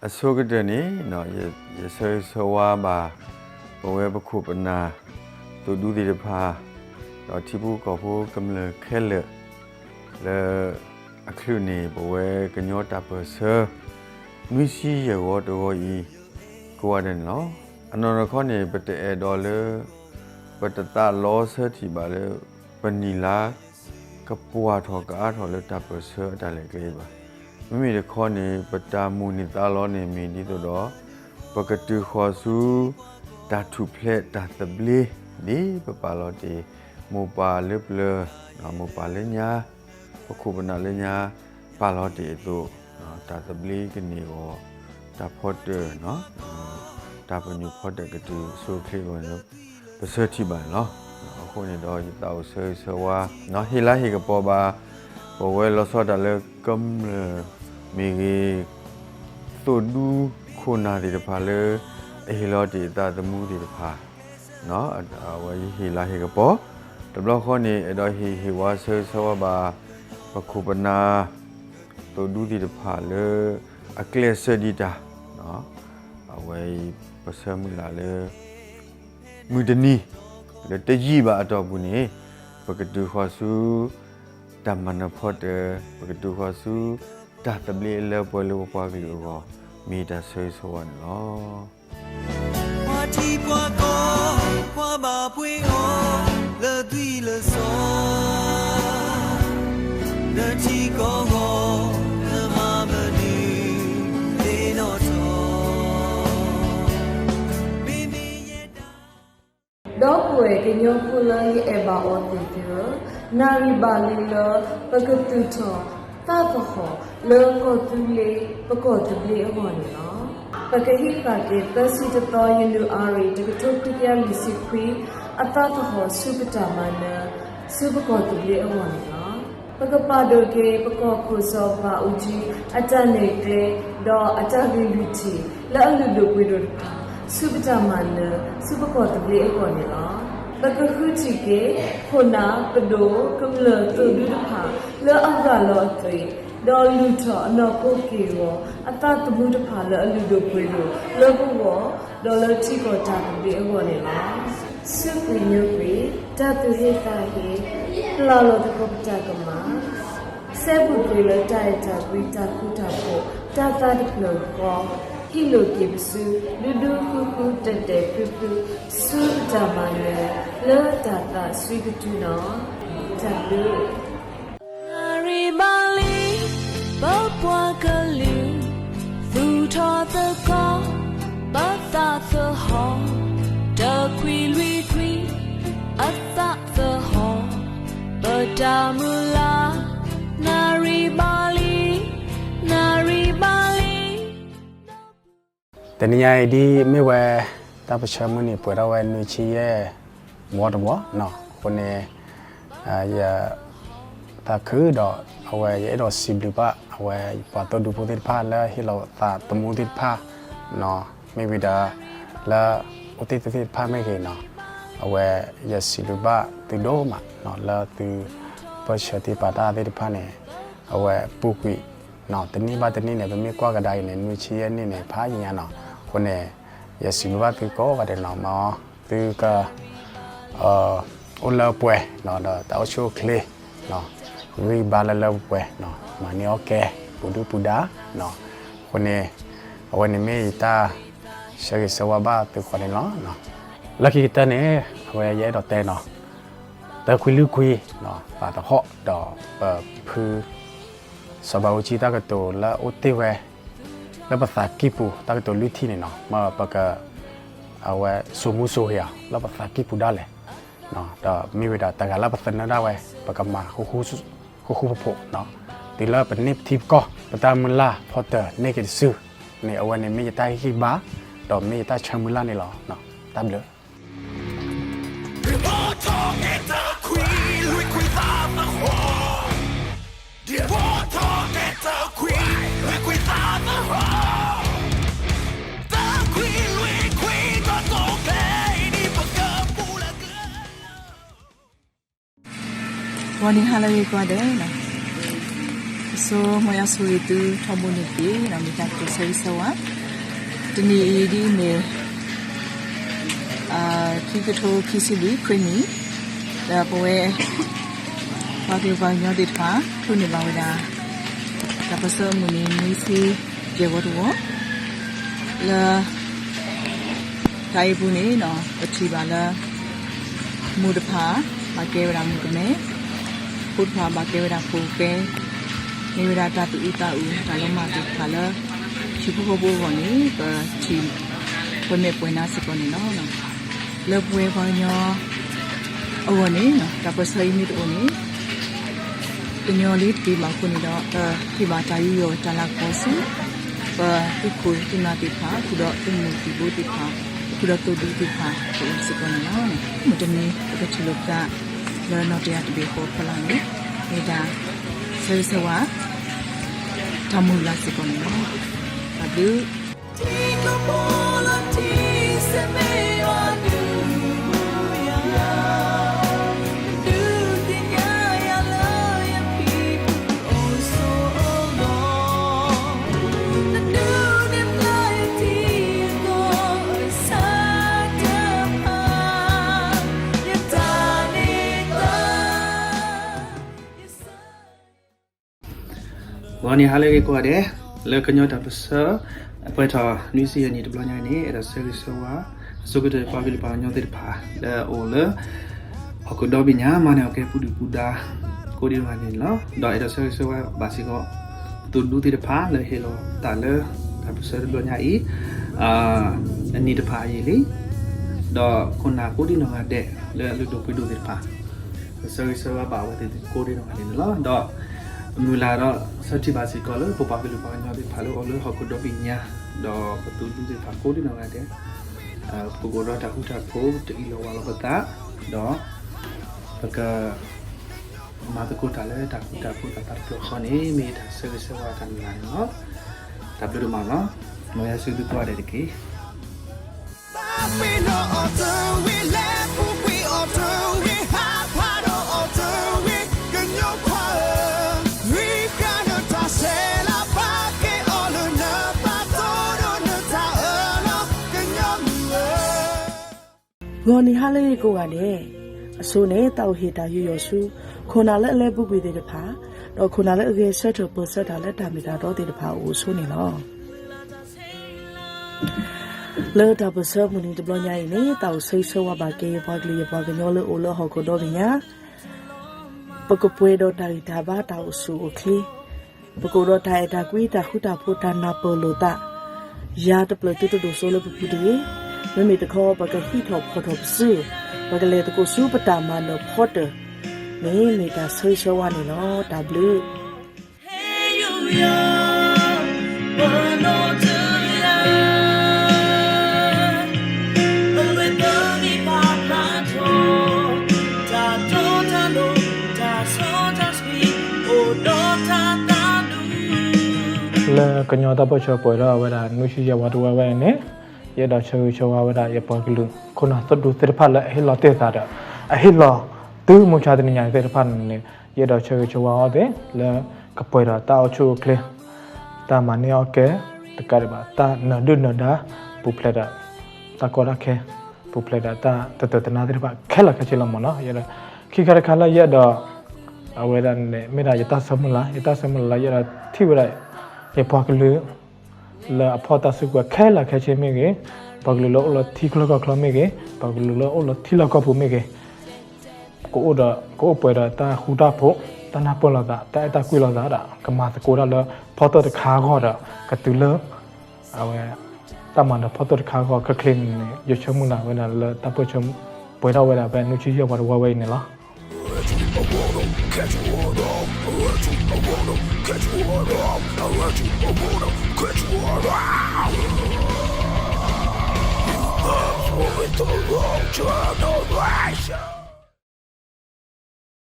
အဆိကတၢၢ်န့ၣ် ယဆၢဂ့ၤဆၢဝါဘၣ် ပဝဲပခိၣ်ပနၢ် သိၣ်ဒူသ့ၣ်တဖၣ် ဒီးထံဖိကီၢ်ဖိကမျၢၢ်ခဲလၢာ် လၢအချုးန့ၢ် ပဝဲကညီတၢ်ပၢၢ်ဆၢ နွံဆံယဲၢ်ဂီၤတဂီၤအံၤ ကိးဂၤဒဲးန့ၣ်လီၤ. အနီၢ်နီၢ်ခီန့ၣ် ပတအဲၣ်ဒိးလၢ ပတသးလီဆၢထံၣ်ဘၣ်လၢ ပနံၣ်လါ ကပှဲၤထီၣ်ကအါထီၣ်လၢတၢ်ပၢၢ်ဆၢအတၢ်လဲၤကျဲဘၣ်. မ့မ့ၢ်တခီန့ၣ် ပတၢ်မုၢ်န့ၢ်သးလီန့ၣ်မ့ၢ်ဒ်သိးဒီး ပကတုၤဃီၤဆူ တၢ်ထူၣ်ဖျဲးတၢ်သဘျ့ ဒ်ပပာ်လီၤတ့ၢ် မိၢ်ပၢ်လၢပျၢၤ မိၢ်ပၢ်လၢညါ ပခိၣ်ပနၢ်လၢညါ ပာ်လီၤတ့ၢ်အသိး တၢ်သဘျ့ကန့ၢ်အဂီၢ် တၢ်ဖီတၢၢ် တၢ်ပညိၣ်ဖီတၢၣ်ကတုၤဆူချ့အဂီၢ်န့ၣ် ပဆၢထံၣ်ဘၣ်န့ၣ်လီၤ. အဃိန့ၣ်ဒီးယသးအိၣ်ဆၢဂ့ၤဆၢဝါ ဟ့ၣ်လၤဟ့ၣ်ကပီၤဘၣ် ပဝဲလီၤဆီဒၣ်တၢ်လၢကမျၢၢ်မ့ၢ်ဂ့ၤ သိၣ်ဒူခိၣ်နၢ်သ့ၣ်တဖၣ်လၢ အဟ့ၣ်လီၤတ့ၢ်အသးသမူသ့ၣ်တဖၣ် အဝဲယဟ့ၣ်လၤဟ့ၣ်ကပီၤ တဘျီဃီန့ၣ် အဲၣ်ဒိးဟ့ၣ်ဟ့ၣ်ဝါဆၢဂ့ၤဆၢဝါဘၣ် ပခိၣ်ပနၢ် သိၣ်ဒူသ့ၣ်တဖၣ်လၢ အကျဲးစၢးဒံးတၢ် အဝဲအံၤ ပဆၢမုၢ်လၢ်လၢ မုၢ်တနံၤ လၢတယံာ်ဘၣ်အတီၢ်ပူၤန့ၣ် ပကတုၤဃီၤဆူ တၢ်မၤနၢၤဖီတၢၣ် ပကတုၤဃီၤဆူ တၢ်သဘျ့လၢပှဲၤလၢပပှၤကလုာ်အဂီၢ် မ့ၢ်တၢ်ဆၢဂ့ၤဆၢဝါန့ၣ်လီၤ. ပှၤထံပှၤကီၢ် ပှၤဘၣ်ပှ့ၤအီၤ လၢသွံၣ်လၢစီ လၢထံကီၢ်ဂီၢ် လၢမၤမနုၤ သ့ၣ်နီၣ်ထီၣ် မ့မ့ၢ်ယဲဒၣ် ဒီပုၢ်ဝဲၢ်ကညီဖိလၢယအဲၣ်ဘၣ်အီၤသ့ၣ်သုဧၢ, နၣ်ရံၣ်ဘၣ်လံလၢ ပကသူၣ်ထီၣ်သးသဟီၣ် လၢကီၢ်သူလ့ၤ ပကီၢ်သဘျ့အဂီၢ်န့ၣ်လီၤ. ပကဟံးဃာ်က့ၤသၢဆံတသီ ယနူၤအါရံၤ တကထိခွံကယၤလွံၢ်ဆံခွံ အသးသဟီၣ်ဆူပတၢ်မၤနၢၤ ဆူပကီၢ်သဘျ့အဂီၢ်န့ၣ်လီၤ. ပကပာ်ဒိၣ်က့ၤ ပကီၢ်ခိၣ်စီၤဘးအူကၠံ အတၢ်နဲၣ်ကျဲ ဒီးအတၢ်ဂ့ၢ်လွံၢ်ထံၣ် လၢအလုၢ်ဒိၣ်ပှ့ၤဒိၣ်တဖၣ် ဆူပတၢ်မၤနၢၤ ဆူပကီၢ်သဘျ့အဂီၢ်န့ၣ်လီၤ. ပကဃုထံၣ်က့ၤ ခိၣ်နၢ် ပဒိၣ် ကမျၢၢ်သိၣ်ဒူတဖၣ် လၢအရၤလီၤအသွံၣ် ဒီးလုၢ်ထီၣ်အနီၢ်ခိက့ၢ်ဂီၤ အသးသမူတဖၣ်လၢအလုၢ်ဒိၣ်ပှ့ၤဒိၣ် လၢပဂီၢ် ဒီးလၢထံကီၢ်တၢ်သဘျ့အဂီၢ်န့ၣ်လီၤ. စူးကွံာ်ညိကွံာ် တၢ်သူၣ်ဟ့သးဟ့ ပျၢ်လီၤသကိးပတၢ်ကမၣ် စဲဘူးက့ၤလၢတၢ်အဲၣ်တၢ်ကွံ တၢ်ဃူတၢ်ဖိး တၢ်သးတဖျၢၣ်ဃီ ဟံးလိာ်က့ၤပစု ဒူဒူဃူဃူ တဲာ်တဲာ်ဖျုဖျု ဆူပတၢ်မၤနၢၤ လၢတၢ်သးစွံကတုၤနီၤ တၢ်ဘျုး နၣ်ရံၣ်ဘၣ်လံ ပပှၤကလုာ် သူၣ်ထီၣ်သကိး ပသးသဟီၣ် တခွံလွံၢ်ခွံ အသးသဟီၣ် ပတၢ်မုၢ်လၢ် နၣ်ရံၣ်ဘၣ်လံ နၣ်ရံၣ်ဘၣ်လံ တနံၤညါအံၤဒ်မ့ၢ်ဝဲ တၢ်ပၢဆှၢမုၢ်နံၤပှဲၤထီၣ်ဝဲနွံဆံယဲၢ်ဝီတဝီနီၤ အဃိန့ၣ် ယ သးခုဒီး အဝဲယအဲၣ်ဒိးစံးဘျုးဘၣ် အဝဲပှၤသိၣ်ဒူဖိသ့ၣ်တဖၣ်လၢဟ့ၣ်လီၤသးသမူသ့ၣ်တဖၣ်နီၤ မ့ၢ်ဝံၤဒီး လၢအိၣ်သ့ၣ်သ့ၣ်တဖၣ်မ့ၢ်ဂ့ၤနီၤ အဝဲယစံးဘျုးဘၣ်သုဒိၣ်မးနီၤ လၢသုပၢဆှၢသ့ၣ်ပာ်တၢ်သ့ၣ်တဖၣ်န့ၣ် အဝဲပူၤကွံာ်နီၤ တနံၣ်ဘၣ်တနံၣ်န့ၣ် ပမ့ၢ်ကွၢ်ကဒါအံၤန့ၣ် နွံဆံယဲၢ်နံၣ်န့ၣ် ဖးယံာ်ညါနီၤ အဃိန့ၣ် ယစံးဘျုးဘၣ်သုကိးဂၤဒဲးနီၤ မ်သုက အိၣ်လၢပှဲၤနီၤ ဒီးတၢ်အိၣ်ဆူၣ်အိၣ်ချ့ ဂံၢ်ဘါလၢလၢပှဲၤပှဲၤနီၤ မၤန့ၢ်အီၣ်ကဲ ပူၤဒုၣ်ပူၤဒါနီၤ အဃိန့ၣ် အဝဲန့ၣ်မ့ၢ်ယတၢ်ဆၢဂ့ၤဆၢဝါဘၣ်သုဃီန့ၣ်လီၤ. လၢခံကတၢၢ်န့ၣ် အဝဲယအဲၣ်ဒိးတဲနီၤ တခွံလွံၢ်ခွံနီၤ သးသဟီၣ်ဒီးပဖု စီၤဘးအူကၠံတၢ်ကတိၤလၢအအိၣ်တ့ၢ်ဝဲ လၢပသးကံၢ်ပူၤ တၢ်ကတိၤလွံၢ်ထံၣ်န့ၣ်နီၤ မ်ပက အဝဲစိာ်မူစိာ်ဂ့ၤအီၤ လၢပသးကံၢ်ပူၤဒၣ်လဲာ် ဒီးမ့ၢ်ဝံၤဒီးတဂၤလၢပသနၢၣ်ဒၣ်ဝဲ ပကမၤဃူဃူဖိးဖိးနီၤ တုၤလၢပန့ၢ်ပထံပကီၢ် ပတၢ်မုၢ်လၢ်ဖီတၢၣ်န့ၢ်က့ၤတစုန့ၣ် အဝဲန့ၣ်မ့ၢ်ယတၢ်ဟ့ၣ်ဂံၢ်ဘါ ဒီးမ့ၢ်ယတၢ်ဆၢမုၢ်လၢ်န့ၣ်လီၤ. တၢ်ဘျုး ဂီၤနံၤဟါလၢအဂ့ၤကိးဂၤဒဲးနီၤ, ပ ဆိ မ်ယွၤဆိၣ်ဂ့ၤသုထီဘိန့ၣ်တက့ၢ်, ဒီးမ့ၢ်တၢ်ကတိၤဆၢဂ့ၤဆၢဝါ, တနံၤအံၤဒ်အမ့ၢ် ခံကထိခံဆံလွံၢ် ခရံာ်နံၣ်, ဒီးပဝဲ ပှၤကလုာ်ပှၤကညီသ့ၣ်တဖၣ် ထူးန့ၢ်ဘၣ်ဝဲဒၣ် တၢ်ပၢၢ်ဆၢအမုၢ်နံၤ နွံဆံယဲၢ်ဝီတဝီ လၢ တၢ်အံၤပူၤန့ၣ် ပထံၣ်ဘၣ်လၢ မိၢ်တဖၣ် ဘၣ်ကဲဝဲဒၣ်မုၣ်ကမဲ, ဖိတဖၣ်ဘၣ်ကဲဝဲဒၣ်ဖိၣ်ဃဲ, မ့ၢ်ဝဲဒၣ်တၢ်သူၣ်အုးသးအုး တၢ်လီၤမၢ်သ့ၣ်တဖၣ်လၢ ထံဖိကီၢ်ဖိအဂီၢ်န့ၣ် ပထံၣ် ပမဲာ်ပှဲၤနါစ့ၢ်ကီးန့ၣ်လီၤ. လၢပဝဲပှၤကညီအဂီၢ်န့ၣ် တၢ်ပၢၢ်ဆၢအံၤမ့ၢ်တအိၣ်န့ၣ် ကညီလၢတက့ၤဘၣ်အဃိန့ၣ်ဒီး ဟ့ၣ်ဘၣ်တၢ်ယူးယီၣ်တၢ်လၤကပီၤဆူ ပသုးခိၣ်သုးနၢ်သ့ၣ်တဖၣ် ဃုာ်ဒီးသုးမုၢ်သံၣ်ဘိသ့ၣ်တဖၣ် ဃုာ်ဒီးသိၣ်ဒူသ့ၣ်တဖၣ် တအိၣ်စ့ၢ်ကီးန့ၣ်လီၤ. မုၢ်တနံၤ ပကထံၣ်လိာ်ပသး လၢနီၣ်တယၢ်တဘ့ၣ်ဃီအဖီလာ်န့ၣ် မ့ၢ်တၢ်ဆၢဂ့ၤဆၢဝါ တၢ်မုၢ်လၢ်စ့ၢ်ကီးန့ၣ်လီၤ. တၢ်ဘျုးဂီၤနံၤဟါလၢအဂ့ၤကိးဂၤဒဲး, လၢကညီတၢ်ပၢၢ်ဆၢ အပှဲၤထီၣ်နွံဆံယဲၢ်နံၣ်တဘျီညါအံၤန့ၣ် အဲၣ်ဒိးဆၢဂ့ၤဆၢဝါ အဆိကတၢၢ်ပှၤကလုာ်ပှၤကညီသ့ၣ်တဖၣ် လၢအအိၣ်လၢ ဟီၣ်ခိၣ်ဒီဘ့ၣ်ညါ မၤန့ၢ်အီၣ်ကဲပူၤဒုၣ်ပူၤဒါ ကိးဒံးဂၤန့ၣ်လီၤ. ဒီးအဲၣ်ဒိးဆၢဂ့ၤဆၢဝါဘၣ်စ့ၢ်ကီး သိၣ်ဒူသ့ၣ်တဖၣ် လၢဟ့ၣ်လီၤသးလၢ တၢ်ပၢၢ်ဆၢတဘျီညါအံၤ အနံၣ်တဖၣ်အယံာ်လံ, ဒီးခိၣ်နၢ်ကိးဒံးနီၢ်ဂၤဒဲး လၢအလုၢ်ဒိၣ်ပှ့ၤဒိၣ်သ့ၣ်တဖၣ် ဆၢဂ့ၤဆၢဝါဘၣ်အဝဲသ့ၣ်ကိးဒံးနီၢ်ဂၤဒဲးန့ၣ်လီၤ. ဒီးမုၢ်လၢ်ဒီးဆၢထံၣ်ဘၣ်စ့ၢ်ကီးလၢ ပပှၤကလုာ်ပှၤကညီသ့ၣ်တဖၣ်လၢအိၣ်လၢဟီၣ်ခိၣ်ဒီဘ့ၣ်ညါ ဒီးပသိၣ်ဒူသ့ၣ်တဖၣ်ကိးဒံးနီၢ်ဂၤဒဲး ပကအိၣ်ဒီးတၢ်ဃူတၢ်ဖိး တအံးလီၤဝါလီၤပသး, ဒီးပက မၤသကိးတၢ်လၢတၢ်ဃူတၢ်ဖိးတၢ်သးတဖျၢၣ်ဃီန့ၣ် မ့ၢ်တၢ်ဆၢဂ့ၤဆၢဝါတၢ်မုၢ်လၢ်န့ၣ်လီၤ. တၢ်ဘျုးဒိၣ်မးလီၤ. မ်ယွၤဆိၣ်ဂ့ၤသုကိးဂၤဒဲးတက့ၢ်. ဂီၤနံၤဟါလၢအဂ့ၤကိးဂၤဒဲး, အဆိန့ၣ် သးအိၣ်ဟ့ၣ်တၢ်ယူးယီၣ်ဆူ ခိၣ်နၢ်လၢအလဲၤပူၤကွံာ်သ့ၣ်တဖၣ်, ဒီးခိၣ်နၢ်လၢအဂဲၤဆၢထၢၣ်ပၢၢ်ဆၢတၢ်လၢတၢ်မ့ၢ်တၢ်တီသ့ၣ်တဖၣ်အအိၣ်အဆိန့ၣ်လီၤ. လၢတၢ်ပၢၢ်ဆၢမုၢ်နံၤတဘျီညါအံၤန့ၣ် သးအိၣ်ဆၢဂ့ၤဆၢဝါဘၣ်က့ၤ ယပှၤကလုာ်ယပှၤကညီလၢအိၣ်လၢဟီၣ်ခိၣ်ဒီဘ့ၣ်ညါ, ပကပှဲၤဒီးတၢ်ဂံၢ်တၢ်ဘါတၢ်အိၣ်ဆူၣ်အိၣ်ချ့, ပကအိၣ်ဒီးတၢ်အဲၣ်တၢ်ကွံတၢ်ဃူတၢ်ဖိးတၢ်နၢ်ပၢၢ်လိာ်သး, ယၤတဖျၢၣ်သုတဒိၣ်စိလၢပပူၤတဂ့ၤ, မ့မ့ၢ်တခီပကဟံးထီၣ်ဖီၣ်ထီၣ်ပစု, ပကလဲၤသကိးဆူပတၢ်မၤနၢၤဖီတၢၣ်န့ၣ် မ့ၢ်တၢ်ဆၢဂ့ၤဆၢဝါန့ၣ်လီၤ. တၢ်ဘျုး လၢကညီတၢ်ပၢၢ်ဆၢပှဲၤထီၣ်ဝဲဒၣ် နွံဆံယဲၢ်ဝီတဝီဝဲအံၤန့ၣ်, ယအဲၣ်ဒိးဆၢဂ့ၤဆၢဝါဝဲဒၣ် ယပှၤကလုာ်ခိၣ်နၢ်သုးဒူသ့ၣ်တဖၣ်လၢအဟ့ၣ်လီၤတ့ၢ်သးဒီး အဟ့ၣ်လီၤသုမုၢ်ဆါတနံၤညါသ့ၣ်တဖၣ်န့ၣ်, ယအဲၣ်ဒိးဆၢဂ့ၤဆၢဝါအီၤသ့ၣ် လၢကပှဲၤဒီးတၢ်အိၣ်ဆူၣ်အိၣ်ချ့, တၢ်မၤန့ၢ်အီၣ်ကဲ, တကးဒံးဘၣ် တၢ်နၢၤဒုၣ်နၢၤဒါ ပူၤဖျဲးဒီး တၢ်ကီတၢ်ခဲ, ပူၤဖျဲးဒီးတၢ်တတၢာ်တနါသ့ၣ်တဖၣ် ခဲလၢာ်ခဲဆ့လီၤမ့ၢ်နီၤ. ယအဲၣ်ဒိး ခံခါတခါလၢယအဲၣ်ဒိး အဝဲဒၣ်န့ၣ် မ့ၢ်ဒၣ်ယတၢ်ဆၢမုၢ်လၢ်, ယတၢ်ဆၢမုၢ်လၢ်လၢယအဲၣ်ဒိးထံၣ်ဝဲဒၣ် ယပှၤကလုာ် လၢအဖီၣ်တၢ်စုကဝဲၤခဲလၢာ်ခဲဆ့မ့ၢ်ဂ့ၤ, ပှၤကလုာ်လၢအိၣ်လၢထံချၢကီၢ်ချၢမ့ၢ်ဂ့ၤ, ပှၤကလုာ်လၢအိၣ်လၢထံလီၢ်ကီၢ်ပူၤမ့ၢ်ဂ့ၤ, ကအိၣ်ဒီး ကအိၣ်ပှဲၤဒီးတၢ်ဃူတၢ်ဖိး, တၢ်နၢ်ပၢၢ်လိာ်သး, တၢ်အဲၣ်တၢ်ကွံလိာ်သးဒီး ကမၤသကိးတၢ်လၢဖီတၢၣ်တခါအဂီၢ်ဒီး ကတုၤလၢ အဝဲ တၢ်မၤနၢၤဖီတၢၣ်တခါအဂီၢ် ခဲချ့န့ၣ် ယဆၢမုၢ်လၢ်ဝဲဒၣ်လၢတၢ်ပၢၢ်ဆၢ ပှဲၤထီၣ်ဝဲဒၣ်ဖဲနွံဆံယဲၢ်ဝီတဝီဝဲအံၤန့ၣ်လီၤ.